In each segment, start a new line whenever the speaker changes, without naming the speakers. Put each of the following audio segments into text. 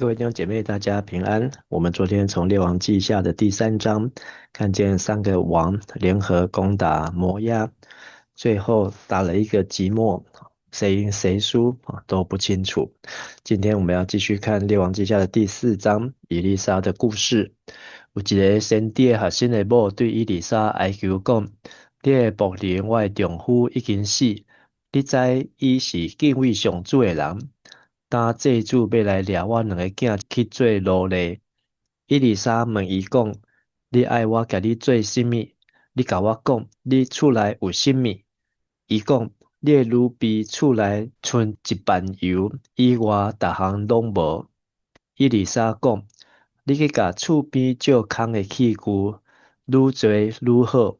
各位弟兄姐妹，大家平安。我們昨天從列王紀下的第三章，看見三個王聯合攻打摩押，最後打了一個寂寞，誰贏誰輸啊都不清楚。今天我們要繼續看列王紀下的第四章，以利沙的故事。有一个先知的學生的某對以利沙哀求講：你的僕人，我的丈夫已經死，你知伊是敬畏上主的人。今債主欲來掠我兩个囝去做奴隸。以利沙問伊講：你愛我共你做啥物？你共我講，你厝內有啥物？伊講：你的奴婢厝內賰一瓣油以外，逐項攏無。以利沙講：你去共厝邊借空的器具愈濟愈好，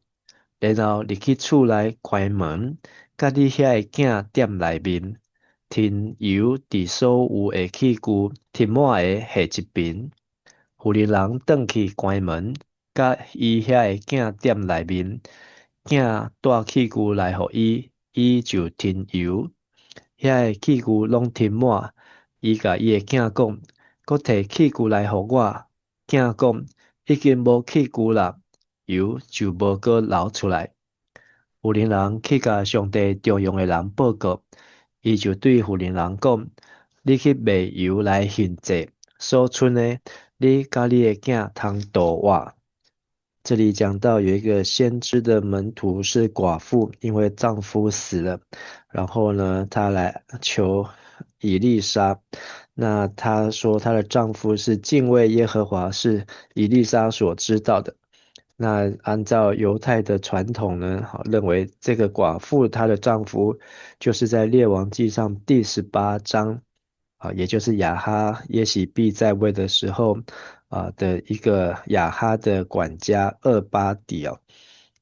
然後入去厝內關門，共你遐个囝踮內面。添油佇所有的器具，添滿的下一瓶。婦人人轉去關門，共伊遐个囝踮內面，囝帶器具來予伊，伊就添油。遐个器具攏添滿，伊共伊的囝講：閣提器具來予我。囝講：已經無器具啦，油就無閣流出來。婦人人去共上帝重用的人報告。伊就對婦人人講：你去賣油來獻祭，所賰的，你佮你的囝通度活。這裡講到有一個先知的門徒是寡婦，因為丈夫死了，然後呢，她來求以利沙。那她說她的丈夫是敬畏耶和華，是以利沙所知道的。那按照猶太的傳統呢，好，認為這個寡婦她的丈夫就是在列王紀上第18章啊，也就是亞哈耶洗別在位的時候啊的一個亞哈的管家俄巴底哦。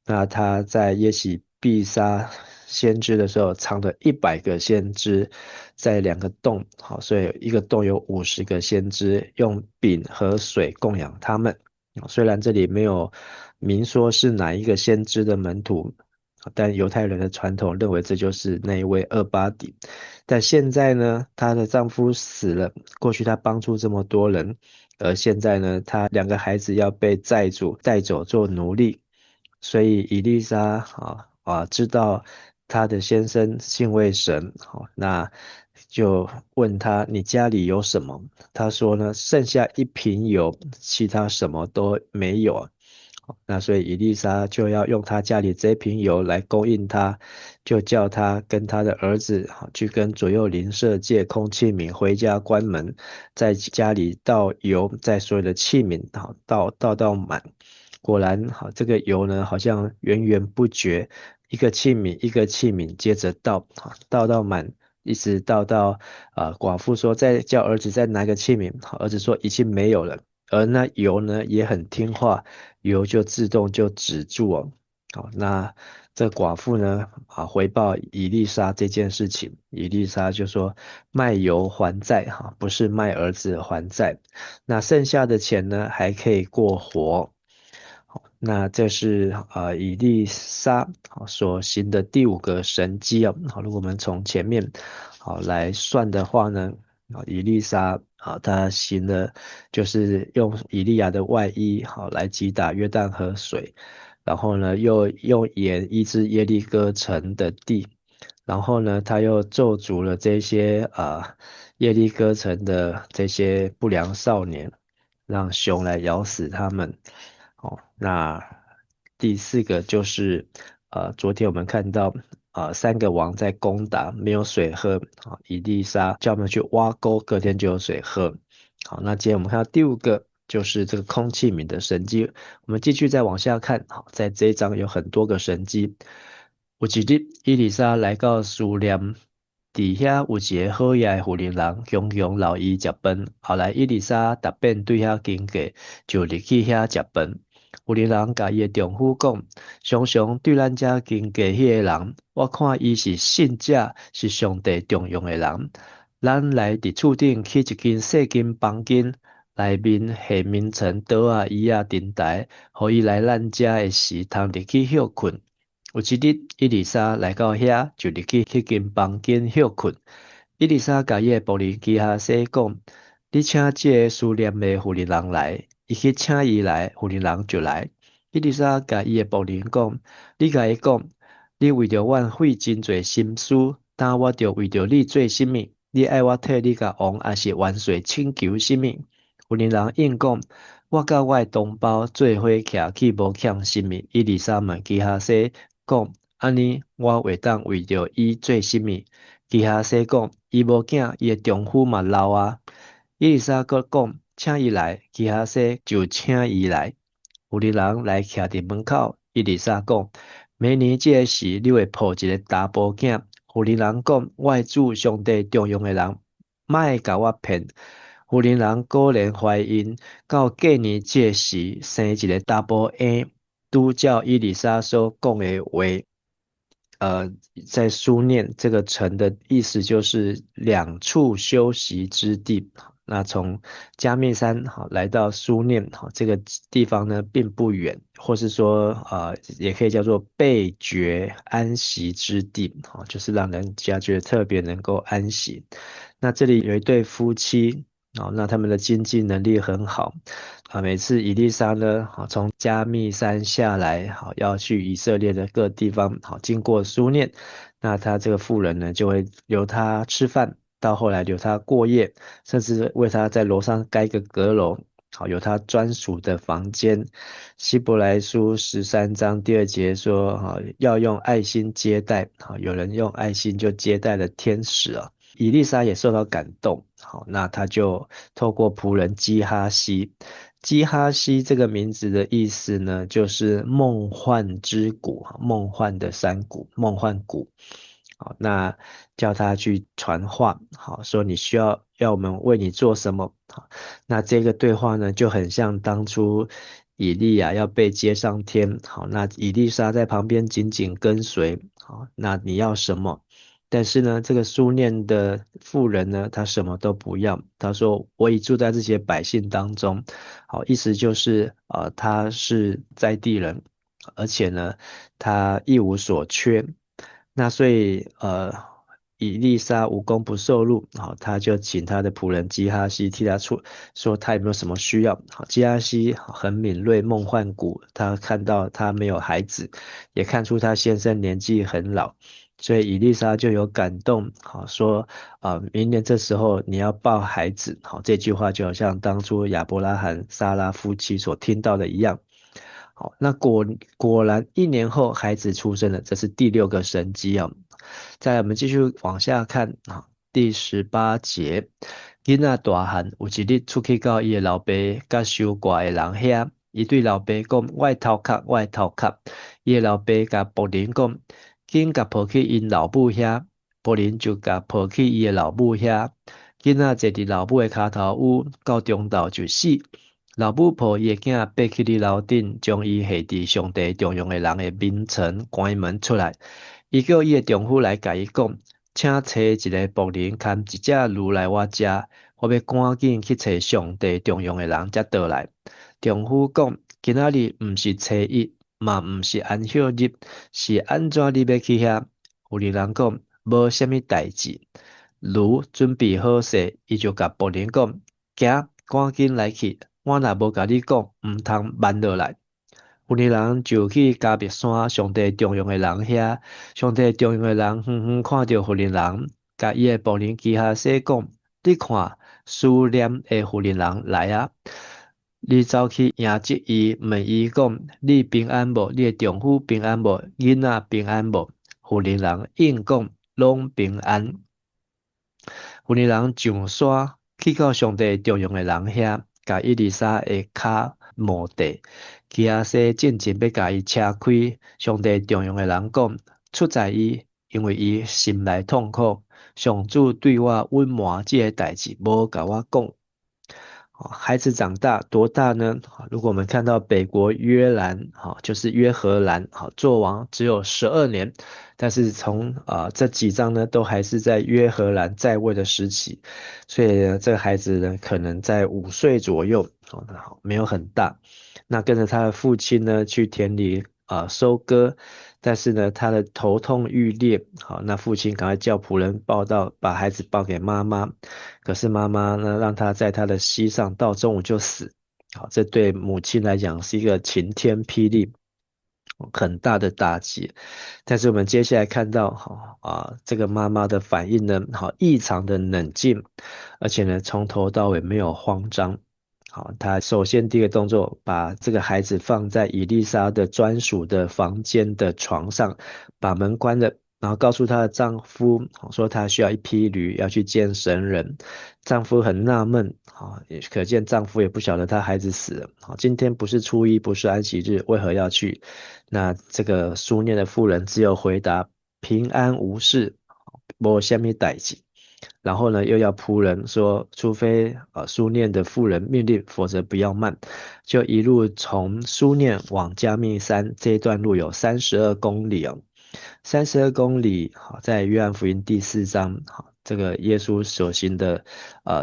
那他在耶洗別殺先知的時候，藏了100個先知在兩個洞，好，所以一個洞有50個先知，用餅和水供養他們。雖然這裡沒有明說是哪一個先知的門徒，但猶太人的傳統認為這就是那一位俄巴底。但現在呢，她的丈夫死了，過去她幫助這麼多人，而現在呢，她兩個孩子要被債主帶走做奴隸，所以以利沙知道她的先生敬畏神，好，那就問他，你家裡有什麼？他說呢，剩下一瓶油，其他什麼都沒有。那所以以利沙就要用他家裡這瓶油來供應他，就叫他跟他的兒子去跟左右鄰舍借空器皿回家關門，在家裡倒油，在所有的器皿倒倒到滿。果然，好，這個油呢，好像源源不絕，一個器皿一個器皿接着倒，倒到滿。一直倒到寡婦說再叫兒子再拿個器皿，兒子說已經沒有了。而那油呢也很聽話，油就自動就止住哦。好，那這寡婦呢回報以利沙這件事情，以利沙就說賣油還債哈，不是賣兒子還債。那剩下的錢呢還可以過活。好，那這是以利沙所行的第五個神蹟哦。好，如果我們從前面好來算的話呢，以利沙啊，他行了就是用以利亞的外衣好來擊打約旦河水，然後呢又用鹽醫治耶利哥城的地，然後呢他又咒詛了這些耶利哥城的這些不良少年，讓熊來咬死他們。哦，那第四個就是昨天我們看到三個王在攻打，沒有水喝，啊，以利沙叫他們去挖溝，隔天就有水喝。好，那今天我們看到第五個就是這個空器皿的神蹟。我們繼續再往下看，好，在這一章有很多個神蹟。有一日，以利沙來到書念，佇遐有一个好額的婦人人，常常留伊食飯。後來以利沙逐擺對遐經過，就入去遐食飯。婦人人共伊的丈夫講：常常對咱遮經過彼个人，我看伊是信者，是上帝重用的人。咱來佇厝頂起一間細間房間，內面下眠床、桌仔、椅仔、燈台，予伊來咱遮的時，通入去歇睏。有一日，以利沙來到遐，就入去彼間房間歇睏。以利沙共伊的僕人基哈西講：你請這个書念的婦人來。伊去請伊來，婦人就來。以利沙共伊的僕人講：你共伊講，你為著阮費真濟心思，今我著為著你做啥物？你愛我替你共王抑是元帥請求啥物？婦人應講：我佮我的同胞做伙徛去，無欠啥物。以利沙問基哈西講：按呢，我會當為著伊做啥物？基哈西講：伊無囝，伊的丈夫嘛老啊。以利沙閣講：請伊來。基哈西就請伊來。婦人來徛佇門口，以利沙講：明年這个時，你會抱一个查埔囝。婦人講：我的主上帝重用的人，莫共我騙。婦人果然懷孕，到過年這个時，生一个查埔嬰，拄照以利沙所講的話。在書念這個城的意思就是兩處休息之地。那從迦密山好來到書念好這個地方呢，並不遠，或是說也可以叫做被絕安息之地，好，就是讓人家覺得特別能夠安息。那這裡有一對夫妻，哦，那他們的經濟能力很好，啊，每次以利沙呢，好從迦密山下來，好要去以色列的各地方，好經過書念，那他這個婦人呢，就會留他吃飯。到後來留他過夜，甚至為他在樓上蓋一個閣樓，好有他專屬的房間。希伯來書13章第2節說：哈，要用愛心接待，好，有人用愛心就接待了天使啊。以利沙也受到感動，好，那他就透過僕人基哈西。基哈西這個名字的意思呢，就是夢幻之谷，夢幻的山谷，夢幻谷。好，那叫他去傳話，好，說你需要要我們為你做什麼？好，那這個對話呢，就很像當初以利亞要被接上天，好，那以利沙在旁邊緊緊跟隨，好，那你要什麼？但是呢，這個書念的婦人呢，她什麼都不要，她說我已住在這些百姓當中，好，意思就是她是在地人，而且呢，她一無所缺。那所以，以利沙無功不受祿，好，他就請他的僕人基哈西替他出，說他有沒有什麼需要。好，基哈西很敏銳，夢幻谷，他看到他沒有孩子，也看出他先生年紀很老，所以以利沙就有感動，好說啊，明年這時候你要抱孩子，好，這句話就好像當初亞伯拉罕、撒拉夫妻所聽到的一樣。好，那果然一年後孩子出生了，這是第六個神蹟啊。再來，我們繼續往下看啊，第18節，囡仔大漢，有一日出去到伊的老爸佮收割的人遐，伊對老爸講：我的頭殼，我的頭殼。伊的老爸共僕人講：緊共抱去𪜶老母遐。僕人就共抱去伊的老母遐。囡仔坐佇老母的跤頭趺，到中晝就死。老母抱伊的囝爬去佇樓頂，將伊下佇上帝重用的人的眠床，關門出來。伊叫伊的丈夫來共伊講：請差一个僕人牽一隻驢來我遮，我欲趕緊去揣上帝重用的人才倒來。丈夫講：今仔日毋是初一，嘛毋是安息日，是按怎你欲去遐？婦人講：無啥物代誌。驢準備好勢，伊就共僕人講：行，趕緊來去。我若無共你講，毋通慢落來。婦人就去迦密山上帝重用的人遐，上帝重用的人遠遠看著婦人，共伊的僕人基哈西講：你看，書念的婦人來啊！你走去迎接伊，問伊講：你平安無？你的丈夫平安無？囡仔平安無？婦人應講：攏平安。婦人上山去到上帝重用的人遐，共以利沙的跤摸地，基哈西進前欲共伊車開，上帝重用的人講：出在伊，因為伊心內痛苦。上主對我隱瞞這个代誌，無共我講。孩子長大多大呢？如果我們看到北國約蘭，就是約何蘭，做王只有12年，但是從這幾章呢，都還是在約何蘭在位的時期，所以呢，這個孩子呢，可能在5歲左右，沒有很大。那跟着他的父親呢，去田裡收割，但是呢，他的頭痛欲裂。好，那父親趕快叫僕人抱到，把孩子抱給媽媽。可是媽媽呢，讓他在他的膝上到中午就死。好，這對母親來講是一個晴天霹靂，很大的打擊。但是我們接下來看到，哈啊，這個媽媽的反應呢，好異常的冷靜，而且呢，從頭到尾沒有慌張。好，他首先第一個動作，把這個孩子放在以利沙的專屬的房間的床上，把門關了，然後告訴她的丈夫，說她需要一匹驢，要去見神人。丈夫很納悶，啊，也可見丈夫也不曉得他孩子死了。好，今天不是初一，不是安息日，為何要去？那這個書念的婦人只有回答平安無事，無啥物代誌。然後呢，又要僕人說，除非書念的婦人命令，否則不要慢。就一路從書念往迦密山這一段路有三十二公里哦，三十二公里。好，在約翰福音第四章，好，這個耶穌所行的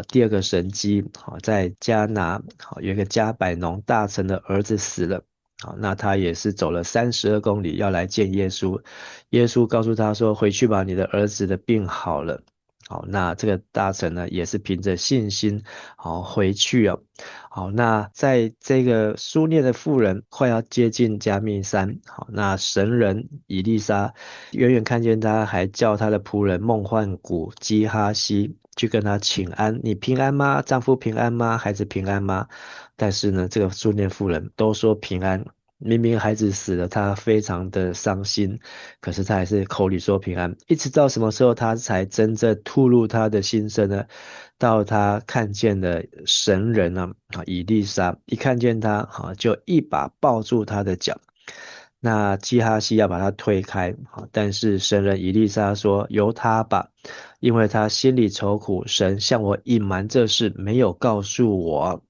第二個神蹟，好，在迦拿，好，有一個迦百農大臣的兒子死了。好，那他也是走了三十二公里要來見耶穌。耶穌告訴他說：“回去吧，你的兒子的病好了。”好，那這個大臣呢，也是憑着信心，好回去哦。好，那在這個書念的婦人快要接近迦密山，好，那神人以利沙遠遠看見他，還叫他的僕人夢幻谷基哈西去跟他請安，你平安嗎？丈夫平安嗎？孩子平安嗎？但是呢，這個書念婦人都說平安。明明孩子死了，她非常的傷心，可是她還是口裡說平安。一直到什麼時候，她才真正吐露她的心聲呢？到她看見了神人呢，啊，以利沙一看見他，哈，就一把抱住他的腳。那基哈西要把他推開，但是神人以利沙說：“由他吧，因為他心裡愁苦，神向我隱瞞這事，沒有告訴我。”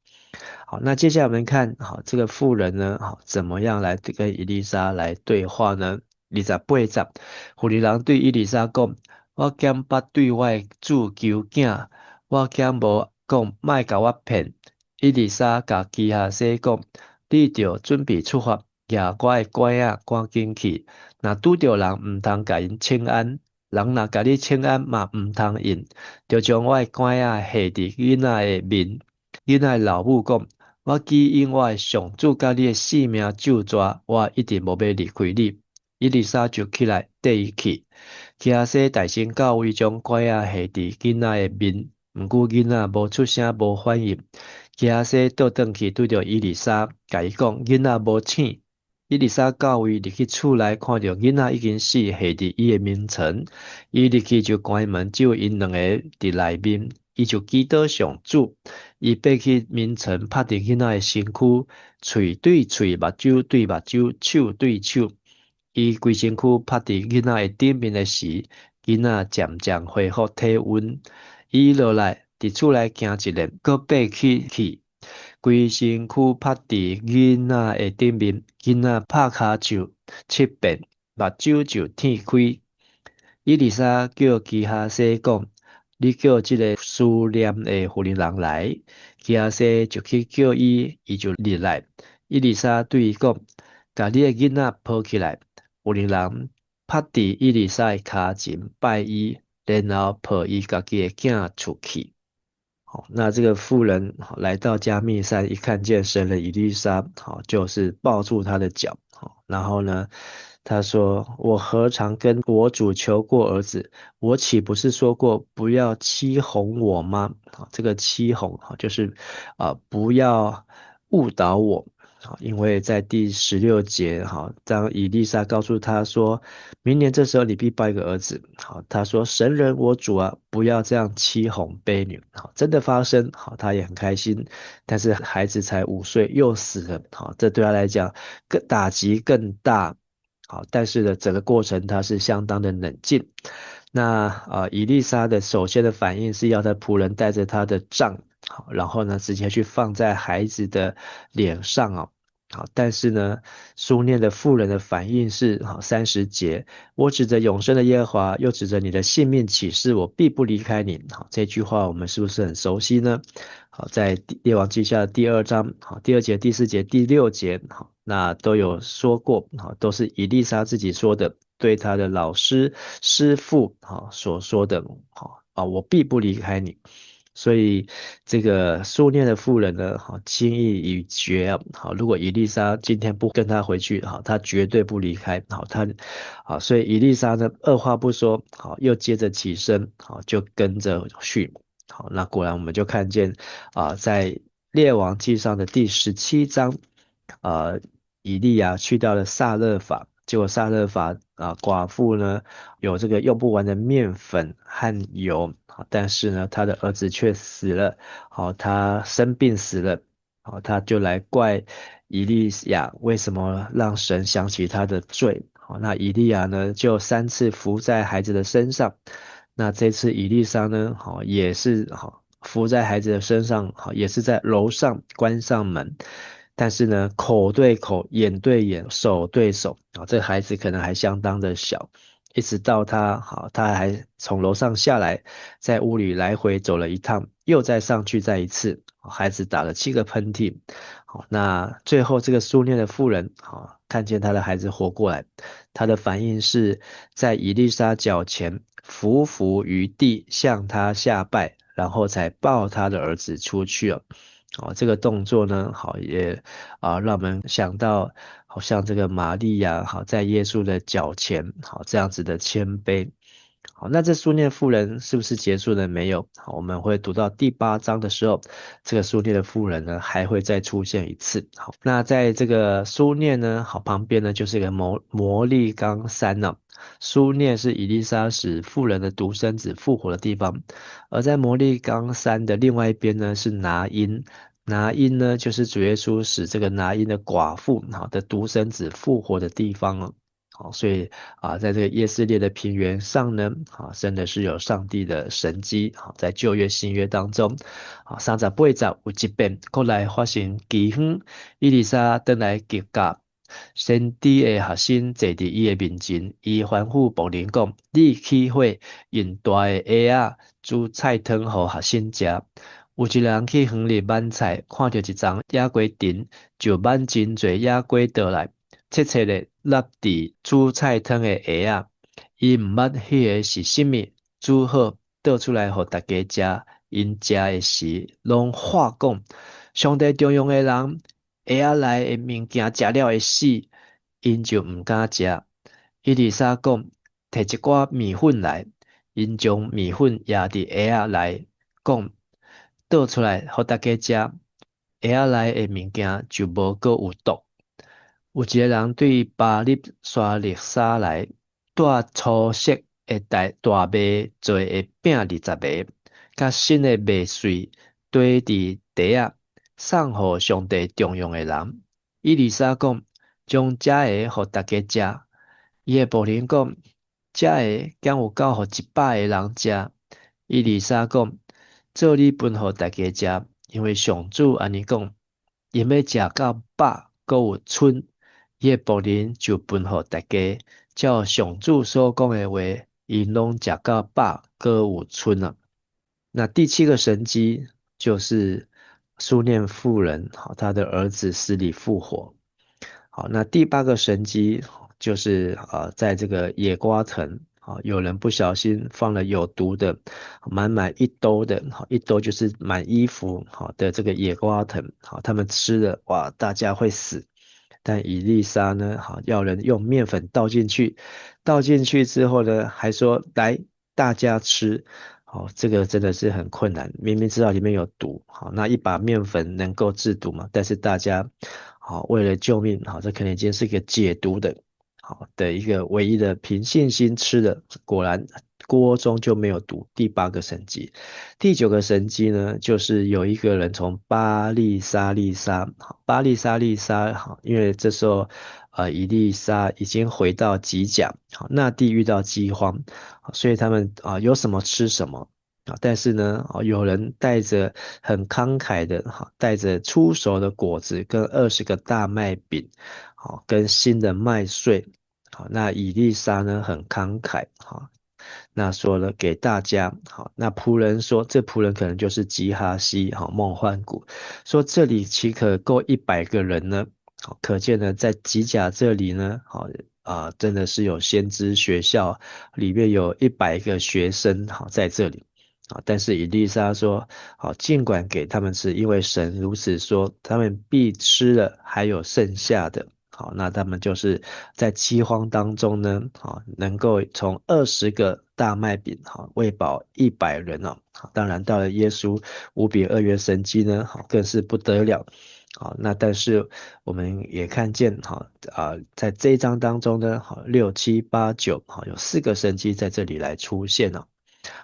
好，那接下來我們看，好，這個婦人呢，好，怎麼樣來跟以利沙來對話呢？28節，婦人對以利沙講：我敢捌對我的主求囝，我敢無講莫共我騙。以利沙共基哈西講：你著準備出發，舉我的拐仔趕緊去。若拄著人，毋通共𪜶請安；人若共你請安，嘛毋通應。著將我的拐仔下佇囡仔的面。囡仔的老母講：我只因我的上主佮你的性命咒詛，我一定無欲離開你。以利沙就起來綴伊去。基哈西動身到位將拐仔下佇囡仔的面，毋過囡仔無出聲無反應。基哈西倒轉去拄著以利沙，共伊講囡仔無醒。以利沙到位入去厝內，看著囡仔已經死，下佇伊的眠床。伊入去就關門，只有𪜶兩個佇內面。伊就祈禱上主，伊爬去眠床，拍佇囡仔的身軀，喙對喙，目睭對目睭，手對手。伊規身軀拍佇囡仔的頂面的時，囡仔漸漸恢復體溫。伊落來，佇厝內行一輪，閣爬起去，規身軀拍佇囡仔的頂面，囡仔拍跤手七遍，目睭就天開。以利沙叫基哈西講：你叫這個書念的婦人來。基哈西就去叫伊，伊就入來。以利沙對伊講：共你的囡仔抱起來。婦人拍佇以利沙的跤前拜伊，然後抱伊家己的囝出去。好，那這個婦人來到迦密山，一看見神人以利沙，好，就是抱住他的腳，好，然後呢，他說：我何嘗跟我主求過兒子？我豈不是說過不要欺哄我嗎？這個欺哄，就是不要誤導我。因為在第16節，哈，當以利沙告訴他說，明年這時候你必抱一個兒子。好，他說：神人我主啊，不要這樣欺哄婢女。好，真的發生，好，他也很開心。但是孩子才5歲又死了，好，這對他來講更打擊更大。好，但是呢，整個過程他是相當的冷靜。那以利沙的首先的反應是要他僕人帶着他的杖，好，然後呢，直接去放在孩子的臉上哦。好，但是呢，書念的婦人的反應是，好，30節，我指着永生的耶和華，又指着你的性命起誓，我必不離開你。好，這句話我們是不是很熟悉呢？好，在列王記下第二章，好，第二節、第四節、第六節，好，那都有說過，好，都是以利沙自己說的，對他的老師師傅，好所說的，好啊，我必不離開你。所以這個書念的婦人呢，好，心意已決，好，如果以利沙今天不跟他回去，好，他絕對不離開，好，他，好，所以以利沙呢，二話不說，好，又接着起身，好，就跟着去，好，那果然我們就看見啊，在列王記上的第17章，啊，以利亞去到了撒勒法。結果撒勒法啊，寡婦呢有這個用不完的麵粉和油，但是呢，他的兒子卻死了，好，他生病死了，好，他就來怪以利亞為什麼讓神想起他的罪，好，那以利亞呢就三次伏在孩子的身上，那這次以利沙呢，好，也是好伏在孩子的身上，好，也是在樓上關上門。但是呢，口對口，眼對眼，手對手啊，這個孩子可能還相當的小，一直到他好，他還從樓上下來，在屋裡來回走了一趟，又再上去再一次，孩子打了七個噴嚏，好，那最後這個書念的婦人，好，看見他的孩子活過來，他的反應是在以利沙腳前俯伏於地向他下拜，然後才抱他的兒子出去了。哦，這個動作呢，好也啊，讓我們想到，好像這個瑪利亞，好在耶穌的腳前，好這樣子的謙卑。好，那這書念婦人是不是結束了沒有？好，我們會讀到第八章的時候，這個書念的婦人呢，還會再出現一次。好，那在這個書念呢，好旁邊呢，就是一個摩利岡山呢。書念是以利沙使婦人的獨生子復活的地方，而在摩利岡山的另外一邊呢，是拿因。拿因呢，就是主耶穌使這個拿因的寡婦好的獨生子復活的地方哦。好，所以啊，在這個耶斯列的平原上呢，啊，真的是有上帝的神蹟。好，在舊約新約當中，啊，38節有一變，閣來發生饑荒，以利沙轉來吉甲，先知的學生坐佇伊的面前，伊吩咐僕人講：你起火，用大的鍋仔煮菜湯予學生食。有一個人去園裡挽菜，看著一叢野雞藤，就挽真濟野雞倒來，切切的納佇煮菜湯的鍋仔。伊毋捌彼个是啥物，煮好倒出來予大家食。𪜶食的時，攏喊講：上帝重用的人，鍋仔內的物件食了會死，𪜶就毋敢食。以利沙講：提一寡麵粉來，𪜶將麵粉掖佇鍋仔內，講：倒出來予大家食。鍋仔內的物件就無閣有毒。有一個人對巴力沙利沙來，帶粗色的大麥做的餅20個，佮新的麥穗綴佇袋仔，送予上帝重用的人。以利沙講：將這个予大家食。伊的僕人講：這个敢有夠予100個人食？以利沙講：照你分予大家食，因為上主按呢講，𪜶欲食到飽，閣有賰。伊的僕人就分予大家，照上主所講的話，𪜶攏食到飽，閣有賰啊。那第七個神蹟就是書念婦人，好，他的兒子死裡復活。好，那第八個神蹟就是啊，在這個野瓜藤，啊，有人不小心放了有毒的，滿滿一兜的，好，一兜就是滿衣服，好的這個野瓜藤，好，他們吃了，哇，大家會死。但以利沙呢，好，要人用麵粉倒進去，倒進去之後呢，還說來大家吃，好，這個真的是很困難。明明知道裡面有毒，好，那一把麵粉能夠制毒嗎？但是大家，好，為了救命，好，這可能已經是一個解毒的，好的一個唯一的憑信心吃的，果然鍋中就沒有毒。第八個神蹟，第九個神蹟呢，就是有一個人從巴力沙利沙，巴力沙利沙，好，因為這時候，以利沙已經回到吉甲，好，那地遇到饑荒，所以他們啊有什麼吃什麼啊，但是呢，有人帶着很慷慨的，哈，帶着初熟的果子跟20個大麥餅，好，跟新的麥穗，好，那以利沙呢很慷慨，哈。那說了給大家，好，那僕人說，這僕人可能就是基哈西，好，夢幻谷，說這裡豈可夠100個人呢？好，可見呢，在吉甲這裡呢，好啊，真的是有先知學校，裡面有一百個學生，好，在這裡。啊，但是以利沙說，好，盡管給他們吃，因為神如此說，他們必吃了，還有剩下的。好，那他們就是在飢荒當中呢，好，能夠從20個大麥餅，好，餵飽100人哦。當然到了耶穌五餅二魚神蹟呢，好，更是不得了。好，那但是我們也看見，哈啊，在這一章當中呢，好，六七八九，好，有四個神蹟在這裡來出現了。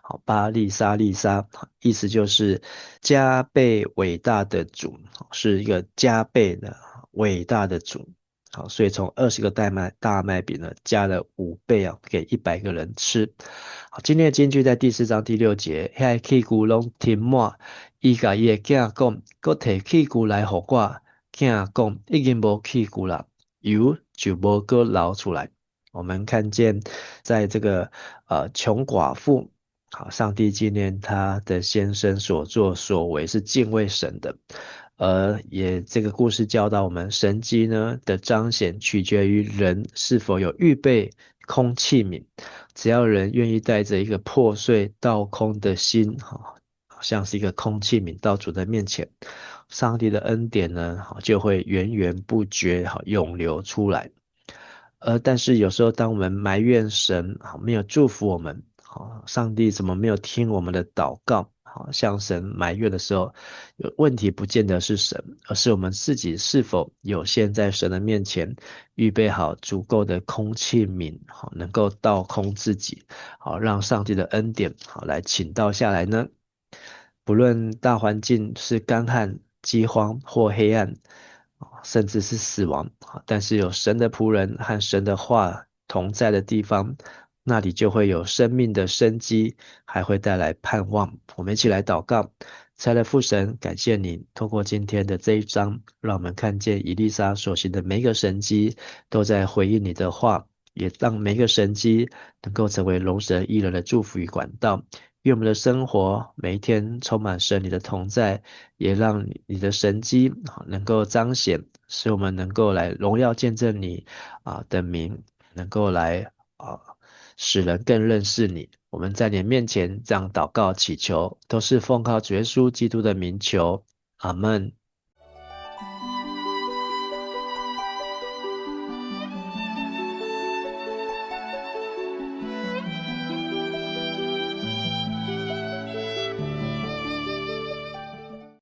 好，巴力沙利沙，意思就是加倍偉大的主，是一個加倍的偉大的主。好，所以從20個大麥餅呢，加了5倍啊，給100個人吃。好，今天的金句在第四章第六節，遐器具攏停滿，伊共伊的囝講，閣提器具來予我。囝講已經無器具啦，油就無閣流出來。我們看見，在這個窮寡婦，好，上帝紀念他的先生所作所為是敬畏神的。而也這個故事教導我們，神蹟呢的彰顯取決於人是否有預備空器皿。只要人願意帶着一個破碎倒空的心，哈，像是一個空器皿到主的面前，上帝的恩典呢，就會源源不絕，好湧流出來。而但是有時候，當我們埋怨神，好沒有祝福我們，好，上帝怎麼沒有聽我們的禱告？好，向神埋怨的時候，有問題不見得是神，而是我們自己是否有先在神的面前預備好足夠的空器皿，好，能夠倒空自己，好，讓上帝的恩典好來傾倒下來呢？不論大環境是乾旱、飢荒或黑暗，甚至是死亡，但是有神的僕人和神的話同在的地方，那裡就會有生命的生機，還會帶來盼望。我們一起來禱告，親愛的父神，感謝你透過今天的這一章，讓我們看見以利沙所行的每一個神蹟，都在回應你的話，也讓每一個神蹟能夠成為榮神益人的祝福與管道。願我們的生活每一天充滿神你的同在，也讓你的神蹟能夠彰顯，使我們能夠來榮耀見證你啊的名，能夠來啊使人更認識你。我們在你面前這樣禱告祈求，都是奉靠主耶穌基督的名求。阿門。